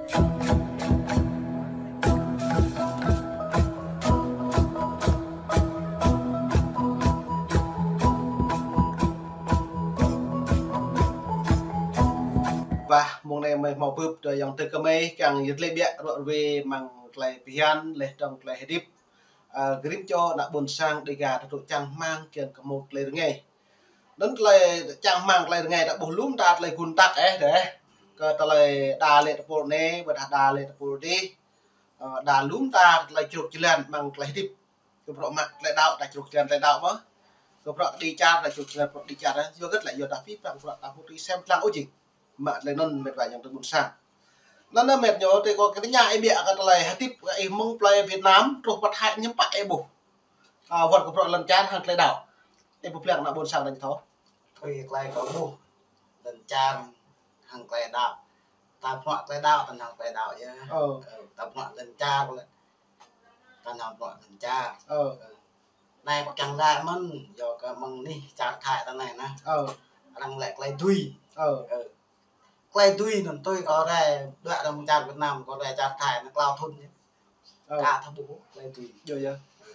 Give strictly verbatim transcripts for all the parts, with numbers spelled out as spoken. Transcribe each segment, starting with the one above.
Wah, mông anai mơi hmâo bưp tơ ayŏng adơi gơmơi, kiăng yơh tơlơi ƀiă ruă rơwe mơ̆ng tơlơi phiăn, laih dơ̆ng tơlơi hơdip. Ơ, gơ̆ rĭm čô ană ƀôn sang Dêga ta tŭ čang rơmang kiăng kơ hmâo tơlơi rơngai. Anŭn tơlơi čang rơmang tơlơi rơngai ta ƀuh lŏm ta tơlơi gun tăk ĕh dêh. Kơ tơlơi đa lĕ tơpul anai, ƀôdah đa lĕ tơpul adih. Ơ, đa lŏm ta tơlơi čruk jơlan mơ̆ng tơlơi hơdip. Kơ bruă mă tơlơi đaŏ ta čruk jơlan tơlơi đaŏ mơ̆n. Kơ bruă kơđi čar ta čruk jơlan bruă kơđi čar. Yua hơget lĕ yua ta pơpŭ bruă ta pơtui sem lăng ôh jing. Mă tơlơi anŭn mĕt wa ayŏng adơi ƀôn sang. Anŭn mĕt ñu tơ kâo kơ tơña ih ƀiă kơ tơlơi hơdip kơ ih mơ̆ng plơi Việt Nam truh pơ Thái ñu pă ih ƀuh. Ơ, wơ̆t kơ bruă lŏn čar hăng tơlơi đaŏ. Ih ƀuh plơi ană ƀôn sang anŭn thâo. Tui tơlơi kâo ƀuh lŏn čar hăng tơlơi đaŏ. Ta bruă tơlơi đaŏ, ta nao tơlơi đaŏ yơh. Ơ. Ơ, ta bruă lŏn čar lĕ. Ta nao bruă lŏn čar. Ơ. Ơ. Anai pơkăng đaŏ mơ̆n, yua kơ mơ̆ng anih čar Thái ta anai nă. Ơ. Arăng lĕ tơlơi dưi. Ơ. Ơ. Tơlơi dưi anŭn tui kâo rai, đuaĭ arăng čar Việt Nam, kâo rai čar Thái anai klâo thŭn yơh. Ơ. Ka thâo ƀuh tơlơi dưi. Yơh, yơh. Ơ.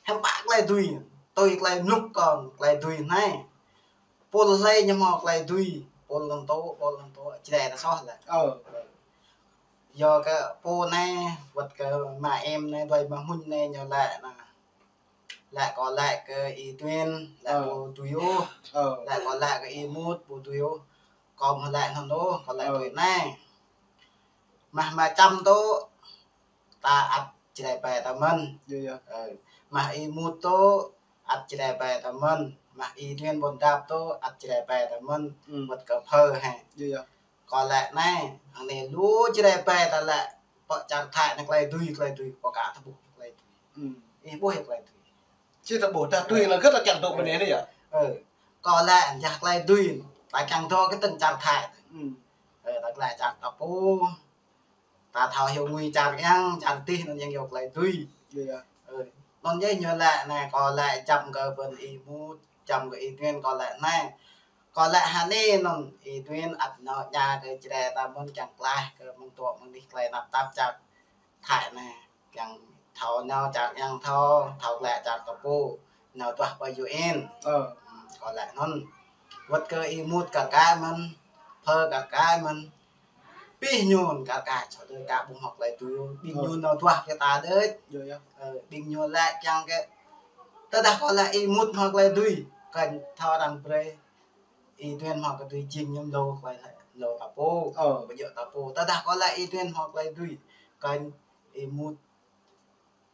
Hiư̆m pă tơlơi dưi, tui tơlơi mlŭk kâo, tơlơi dưi anai. Pul hlơi ñu hmâo tơlơi dưi, pul anŭn tŭ, pul anŭn tŭ, Jrai ta soh lĕ. Ơ. Yua kơ pô anai, wơ̆t kơ mă em anai, dui mă hŭn anai ñu lĕ nă. Lĕ kâo lĕ kơ Y Tuyên, lĕ ơ. Pô dưi ôh. Ơ. Lĕ kâo lĕ kơ Y Mut, pô dưi ôh. Kâo mă lĕ anŭn ôh, kâo lĕ ơ. Tui anai. Mă mă čăm tŭ, ta ăt Jrai ƀai ta mơ̆n. Yơh, yơh. Ơ, mă Y Mut tŭ, ăt Jrai ƀai ta mơ̆n. Mă Y Tuyên Ƀôn Dap tŭ, ăt Jrai ƀai ta mơ̆n. Ư. Wơ̆t kơ phơ hĕ. Yơh, yơh. Kâo lĕ anai, hăng anai lu Jrai ƀai ta lĕ, pơ čar Thái anai tơlơi dưi, tơlơi dưi, kâo ka thâo ƀuh tơlơi dưi. Ư. Ih ƀuh yơh tơlơi dưi. Či thâo ƀuh, tơdah dưi lăng hơget ta kiăng tŭ bơnai anai yơh. Ơ. Kâo lĕ, jah tơlơi dưi, ta kiăng tŭ kơ tơ̆ng čar Thái. Ư. Ơ, ta tơlơi čar ta pô. Ta thâo hyu ngui čar yang, čar adih anŭn yang yua tơlơi dưi. Yơh, yơh. Ơ, anŭn yơh ñu lĕ anai, kâo lĕ čăm kơ ƀing Y Mut, čăm kơ Y Tuyên kâo lĕ anai. Kâo lĕ hơnai anŭn Y Tuyên ăt nao ña kơ Jrai ta mơ̆n kiăng klaih kơ mơ̆ng tŭ mơ̆ng anih tơlơi tơnap tap čar Thái anai. Kiăng thâo nao čar yang thâo, thâo lĕ čar ta pô. Nao tuah pơ U N. Ơ. Ư, kâo lĕ anŭn. Wơ̆t kơ Y Mut kar kaĭ mơ̆n, phơ kar kaĭ mơ̆n. Pih ñu kar kaĭ, čô tơ ka ƀuh hmâo tơlơi dưi. Ƀing ơ. Ñu nao tuah kơ ta đôč. Yơh, yơh. Ơ, ƀing ñu lĕ kiăng kơ. Tơdah kâo lĕ Y Mut hmâo tơlơi dưi, kơnh thâo arăng brơi. Y Tuyên hmâo tơlơi dưi jing ñu lŏ tơlơi lĕ, lŏ ta pô. Ơ. Ƀu djơ̆ ta pô. Tơdah kâo lĕ Y Tuyên hmâo tơlơi dưi, kơnh Y Mut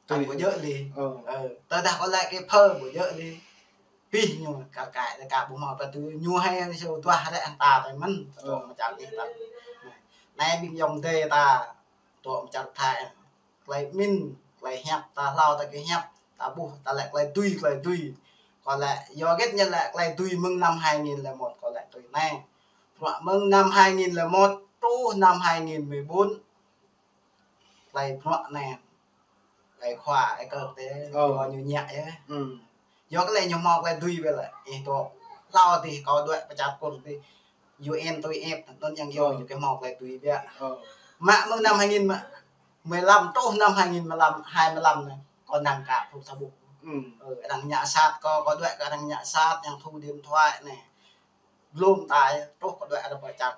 Tui. Ƀu djơ̆ lĕ. Ơ. Ơ, tơdah kâo lĕ kơ phơ ƀu djơ̆ lĕ. Pih ñu kar kaĭ, ta ka ƀuh hmâo tơlơi dưi ñu hai sa tuah rĕ hăng ta tơl mơ̆n. Ơ. Tơl mơ̆ng čar adih ta. Anai ƀing ayŏng adơi ta, tơl mơ̆ng čar Thái. Tơlơi pơmĭn, tơlơi hiăp, ta hlâo ta kơ hiăp, ta ƀuh, ta lĕ tơlơi dưi, tơlơi dưi. Kâo lĕ, yua hơget ñu lĕ tơlơi dưi mơ̆ng năm hai nghìn lẻ một, kâo lĕ tui anai. Bruă mơ̆ng năm hai nghìn lẻ một, truh năm hai nghìn mười bốn. Tơlơi bruă anai. Tơlơi khua, tơlơi kơ tê, ơ. Yua ñu ñă yơh. Ư. Yua kơ lĕ ñu hmâo tơlơi dưi ƀiă lĕ. Ih tŭ. Hlâo adih kâo đuaĭ pơ čar Kur adih. U N tui ĕp, anŭn yang yua ơ. Ñu kơ hmâo tơlơi dưi ƀiă. Ơ. Mă mơ̆ng năm hai nghìn mă, mười lăm, truh năm hai nghìn mười lăm, hai mươi lăm anai. Kâo năng ka pơtô ƀuh. Ư. Ơ, arăng ñă sat kâo, kâo đuaĭ kơ arăng ñă sat, yang thu điện thoại anai. Blung ta yơh, truh kơ đuaĭ arăng pơ čar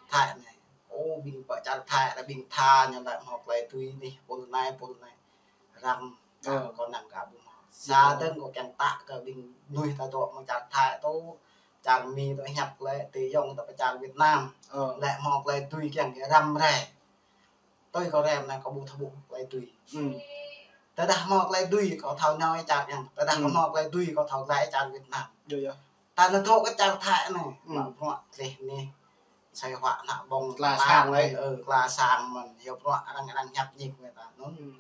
Thái anai. Ô, ƀing pơ čar Thái, arăng ƀing tha ñu lĕ hmâo tơlơi dưi anih, pul anai, pul anai. Arăng, ơ. Kâo năng ka ƀuh. Sa dơ̆ng kâo kiăng pơtă kơ ƀing mơnuih ta tŭ mơ̆ng čar Thái tŭ, čar Mi tŭ hiăp lĕ, tơ yŏng ta pơ čar Việt Nam. Ơ. Lĕ hmâo tơlơi dưi kiăng kơ răm rai. Tui kâo răm anai kâo ƀu thâo ƀuh tơlơi dưi. Ư. Tơdah hmâo tơlơi dưi kâo thâo nao čar yang. Tơdah kâo hmâo tơlơi dưi kâo thâo glaĭ čar Việt Nam. Yơh, yơh. Ta nao tŭ kơ čar Thái anai. Ư. Mă bruă tơlơi anai. Sai huă ană ƀơ̆ng. Kla sang lĕ. Ơ, kla sang mơ̆n. Yua bruă arăng arăng hiăp ñik mơ̆ ta. Anŭn. Ư.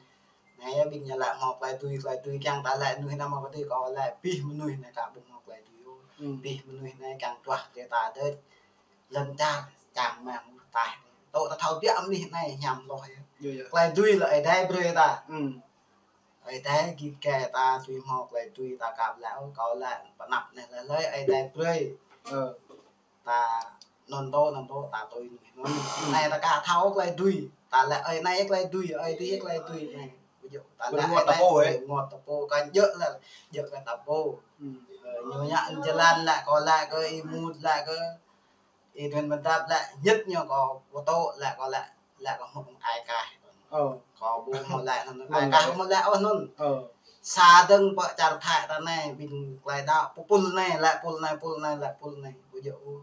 Anai yơh ƀing ñu lĕ hmâo tơlơi dưi, tơlơi dưi kiăng ta lĕ mơnuih anai hmâo tơlơi dưi kâo lĕ pih mơnuih anai ka ƀuh hmâo tơlơi dưi. Ư. Pih mơnuih anai kiăng tuah kơ ta đôč. Lŏn čar čang mơ̆ng taih. Tŭ ta thâo biă mơnuih anai hiam hloh yơh. Yơh, yơh. Tơlơi dưi lĕ Ơi Adai brơi ta. Ư. Ơi Adai git gai ta tui hmâo tơlơi dưi ta ka lĕ, kâo lĕ pơnăp anai lĕ hlơi Ơi Adai brơi. Ơ. Ta Anŭn tơ, anŭn tơ, ta tui anŭn. Anai ta ka thâo tơlơi dưi. Ta lĕ, ơi anai tơlơi dưi, ơi adih tơlơi dưi anai. Ƀu djơ̆ ta lĕ, rơngot ta pô, ơ. Rơngot ta pô, kơ djơ̆ lĕ, djơ̆ kơ ta pô. Ơ, ñu ngă jơlan lĕ, kâo lĕ kơ ih mŭt lĕ kơ ih tuen mơdăp lĕ, ñĕt ñu kâo pơtô lĕ, kâo lĕ, lĕ kâo hmư̆ ai kah. Ơ. Kâo ƀu hmư̆ lĕ anŭn, ai kah hmư̆ lĕ ôh anŭn. Ơ. Sa dơ̆ng pơ čar Thái ta anai, ƀing tơlơi đaŏ, pơpul anai, lĕ pul anai, pul anai, lĕ pul anai, ƀu djơ̆ ôh.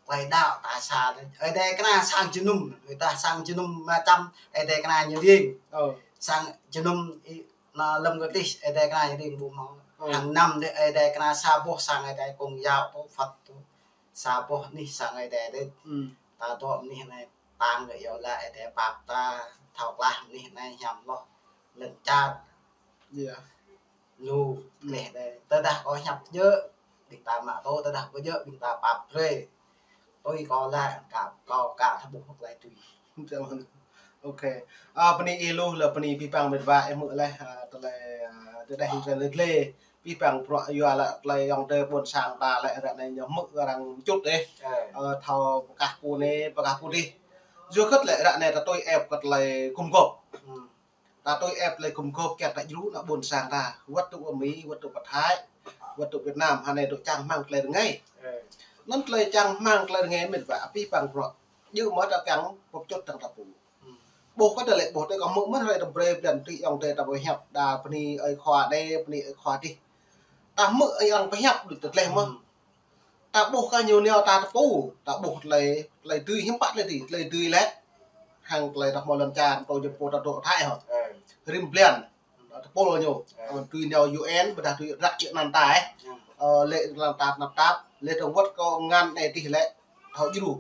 Tơlơi đaŏ ta sa lĕ. Ơi Adai kơna sang jơnum, ơi ta sang jơnum mơčăm, Ơi Adai kơna ñu ring. Sang jơnum ih, anŭn lơ̆m kơ tih, Ơi Adai kơna ñu ring ƀu hmâo. Hăng năm lĕ Ơi Adai kơna sa boh sang Ơi Adai Công giáo tơ, Phật tơ. Sa boh anih sang Ơi Adai đĕč. Ta dŏ anih anai, tăng kơ yua lĕ Ơi Adai pap ta, thâo klah anih anai hiam hloh. Lŏn čar. Lu, kleh đĕ. Tơdah kâo hiăp djơ̆, ƀing ta mă tơ, tơdah ƀu djơ̆, ƀing ta pap brơi. Tui kâo lĕ, kâo, kâo ka thâo ƀuh tơlơi tui. Ôkê. Ơ, bơni ih lu, lĕ bơni abih bang met wa, ih hmư̆ laih, ơ, tơlơi, ơ, tơdah ih tơlơi gleh. Abih bang bruă yua lĕ tơlơi ayŏng adơi ƀôn sang ta lĕ ră anai ñu hmư̆ arăng čut dêh. Ơ, thâo pơkah pô anai, pơkah pô adih. Yua hơget lĕ ră anai ta tui ĕp kơ tơlơi gum gôp. Ta tui ĕp tơlơi gum gôp kiăng ta djru ană ƀôn sang ta. Wơ̆t dŏ pơ Mi, wơ̆t dŏ pơ Thái, wơ̆t dŏ Việt Nam, hơnai dŏ čang rơmang tơlơi rơngai. Anŭn tơlơi čang rơmang tơlơi rơngai met wa, abih bang bruă. Djơ̆ mơ̆ ta kiăng pơčut tăng ta pô. Ƀuh kơ tơlơi ƀuh tơ kâo hmư̆ mơ̆n hrơi tơm brơi blan tui ayŏng adơi ta ƀu hiăp đa bơni ơi khua anai, bơni ơi khua adih. Ta hmư̆ ơi arăng pơhiăp đôč tơlơi mơ̆n. Ta ƀuh kơ ñu nao ta tơpŭ, ta ƀuh tơlơi, tơlơi dưi hiư̆m pă tơlơi dưi, tơlơi dưi lĕ. Hăng tơlơi ta hmâo lŏn čar, tơ jơ̆ pô ta dŏ Thái hŏ. Rĭm blan, ta tơpŭ ñu. Ơ, dưi nao U N, ƀôdah dưi răk jơ̆ anăn ta, ơ. Ơ, lĕ anăn ta tơnap tap, lĕ tơ̆ng wơ̆t kơ ngăn anai adih lĕ, thâo djru.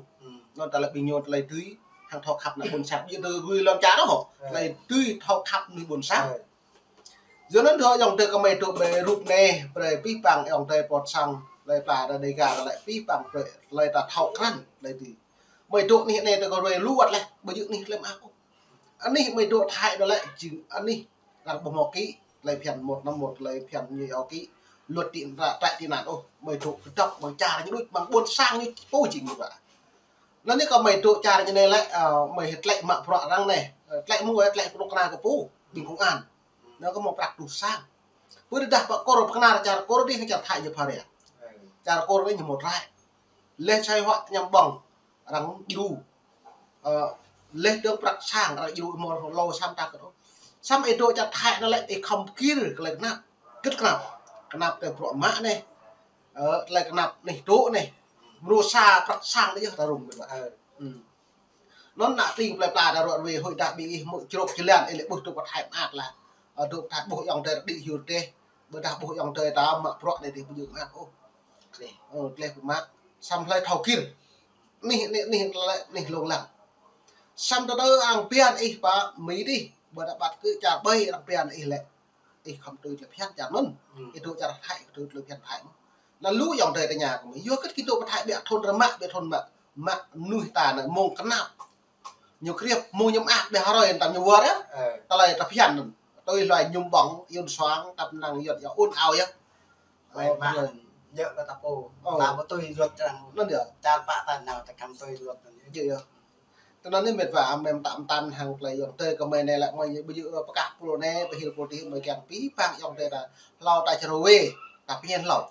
Anŭn ta lĕ ƀing ñu tơlơi dưi, hăng thâo khăp ană ƀôn sang. Ƀu djơ̆ dưi lŏn čar ôh hŏ. Tơlơi dưi thâo khăp mơnuih ƀôn sang. Yua anŭn dŏ ayŏng adơi kơmơi dŏ ƀơi rup anai, brơi abih bang ayŏng adơi ƀôn sang, tơlơi pla ta Dêga ta lĕ abih bang brơi, tơlơi ta thâo krăn, tơlơi dưi. Mơi dŏ anih anai ta kơ ruai lu wơ̆t leh, ƀu djơ̆ anih tơlơi mơak ôh. Anih mơi dŏ Thái anŭn lĕ, jing anih arăng ƀu hmâo kĭ, tơlơi phiăn mơ̆t năm mơ̆t, tơlơi phiăn ñu yua kĭ, luật tị nạn, trại tị nạn ôh, mơi dŏ kơdŏp, mơi čar ñu đôč, mơ̆ng ƀôn sang ñu pô jing ñu ƀă. Anŭn anai kơ mơi dŏ čar ñu anai lĕ, ơ, mơi hĭ tơlĕ mă bruă arăng anai, ơ, tơlĕ mơ̆ng wai tơlĕ kơnuk kơna kơ pô, ƀing công an. Anŭn kơ hmâo prăk duh sang. Pơ tơdah pơ kôr pơkơnar čar kôr adih kơ čar Thái ñu phara. Čar kôr anai ñu hmâo trại. Leh sai huă ñăm ƀơ̆ng, arăng djru. Ơ, leh dơ̆ng prăk sang, arăng djru hmâo hlâo sam ta kơ tơ. Samơ̆ ih dŏ čar Thái anŭn lĕ ih khŏm gir tơlơi kơnap. Gĭt kơnap. Kơnap tơlơi bruă mă anai. Ơ, tơlơi kơnap anih dŏ anai. Mrô sa prăk sang anai yơh ta rŭng gĭt mă. Ơ. Anŭn ană tring plơi pla ta ruă ruê hơi dah ƀing ih hmư̆ črôk jơlan ih lĕ ƀuh dŏ pơ Thái mơak lah. Ơ, dŏ pơ Thái ƀuh ayŏng adơi đĭ hyưt dêh. Ƀôdah ƀuh ayŏng adơi ta mă bruă anai dêh ƀu djơ̆ mơak ôh. Ơ, tơlơi pơmă. Samơ̆ hlơi thâo gir. Anih, anih, anih, anih lông lăng. Samơ̆ tơdơi arăng phiăn ih pơ Mi adih. Ƀôdah ƀăt kơ čar ƀai arăng phiăn ih lĕ. Ih khŏm tui tơlơi phiăn čar anŭn. Ih dŏ čar Thái, ih tui tơlơi phiăn Thái mơ̆n. Anŭn lu ayŏng adơi tơña kơ mơi. Yua hơget kơ dŏ pơ Thái ƀiă thun rơmă, ƀiă thun mă, mă mơnuih ta anai mơ̆ng kơnap. Ñu kriăp, mơ̆ng ñu mơak ƀiă hrơi tam ñu wơr yơh. Ơ. Tơlơi ta phiăn anŭn. Tui hloi ñum ƀơ̆ng, yun suang, tăp năng yun yua un ao yơh. Ơ, mă, djơ̆ kơ ta pô. Ơ. Ta ƀu tui luật arăng. Anŭn yơh. Čar pă ta nao ta khŏm tui luật anŭn yơh. Djơ̆ yơh. Tơ anŭn anai met wa, mơi mơtă mơtăn hăng tơlơi ayŏng adơi kơmơi anai lĕ mơi ƀu djơ̆ pơkah pô anai, pơhil pô adih mơi kiăng abih bang ayŏng adơi ta. Hlâo ta čơrơwê, ta phiăn hlâo.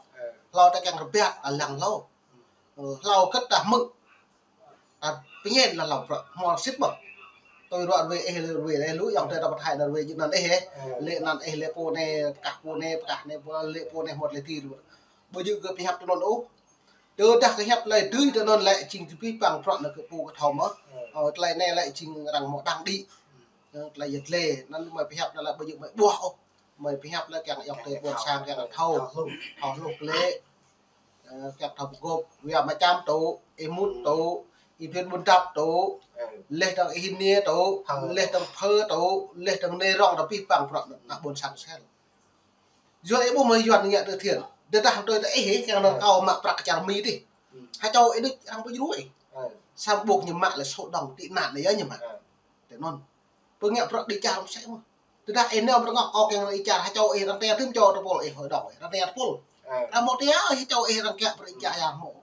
Hlâo ta kiăng rơbat, ta lăng hlâo. Ơ, hlâo hơget ta hmư̆. Ta phiăn lăng hlâo prăk, hmâo sĭt mơ̆n. Tui ruă ruê ih lĕ ruê lĕ lu ayŏng adơi ta pơ Thái anŭn ruê jing anăn ih. Lĕ anăn ih lĕ pô anai, pơkah pô anai, pơkah anai, pô lĕ pô anai hmâo tơlơi dưi. Ƀu djơ̆ kơ pơhiăp tui anŭn ôh. Tơdah kơ hiăp tơlơi dưi tui anŭn lĕ jing tui abih bang bruă anŭn kơ pô kơ thâo mơ̆n. Ơ, tơlơi anai lĕ jing arăng hmâo đang đĭ. Ơ, tơlơi yơh lĕ, anŭn mơi pơhiăp anŭn lĕ ƀu djơ̆ mơi ƀuh ôh. Mơi pơhiăp lĕ kiăng ayŏng adơi ƀôn sang kiăng thâo, thâo hluh tơlơi. Ơ, kiăng thâo pơgôp, wia mơčăm tŭ, ih mŭt tŭ, ih tuen ƀun dăp tŭ, leh dơ̆ng ih hĭn niê tŭ, leh dơ̆ng phơ tŭ, leh dơ̆ng anai rŏng tŭ abih bang bruă anŭn, ană ƀôn sang sel. Yua ih ƀuh mơi Yuan ngă tơ thiêng. Tơdah tui tơ ih, kiăng anŭn kâo mă prăk čar Mi adih. Hơčâo ih đôč arăng ƀu djru ih. Samơ̆ ƀuh ñu mă lĕ sổ đỏ tị nạn anai yơh ñu mă. Tui anŭn. Pơ ngă bruă đĭ čar mơsĕ mơ̆n. Tơdah ih nao pơ rơngot kâo kiăng ih čar hơčâo ih arăng tơña tơm čô tơpul ih hơi đŏng ih arăng tơña tơpul. Arăng hmâo tơña ih hơčâo ih arăng kiăng brơi ih čar hmâo.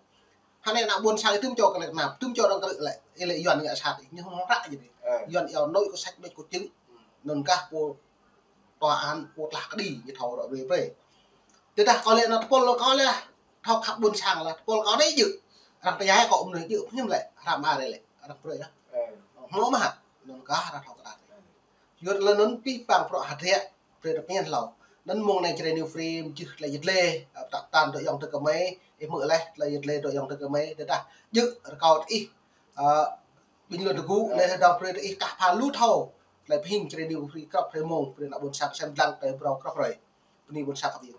Anai ană ƀôn sang ih tŭm čô kơ lĕ kơnap, tŭm čô arăng krư̆ lĕ, ih lĕ Yuan ngă sat ih, ñu hmâo hră jing. Ơ. Yuan iâu nội có sách mách có chứng. Anŭn kah pô tòa án pô tlah kơđi ñu thâo ră ruai brơi. Tơdah kâo lĕ ană tơpul kâo lĕ, thâo khăp ƀôn sang lah, tơpul kâo anai djơ̆. Arăng tơjai kâo mơnuih djơ̆, pơñum lĕ, hră mơar lĕ, arăng brơi yơh. Ơ. Hmâo mơ̆ hă, anŭn kah arăng thâo kơđi. Yua lĕ anŭn pih pang bruă hơdră, brơi tơpơñen hlâo. Anŭn mơ̆ng anai Jrai New Frame, jih tơlơi yơh lĕ, ơ, pơtă pơtăn dŏ ayŏng adơi gơmơi, ih hmư̆ leh, tơlơi yơh lĕ dŏ ayŏng adơi gơmơi, tơdah djơ̆ rơkâo ih, ơ, bình luận tơgŭ, leh dŏ brơi ih kah pha lu thâo, tơlơi pơhing Jrai New Frame krăp hrơi mông, brơi ană ƀôn sang sem dlăng, tơlơi phrâo krăp hrơi. Bơni ƀôn sang khăp yơh.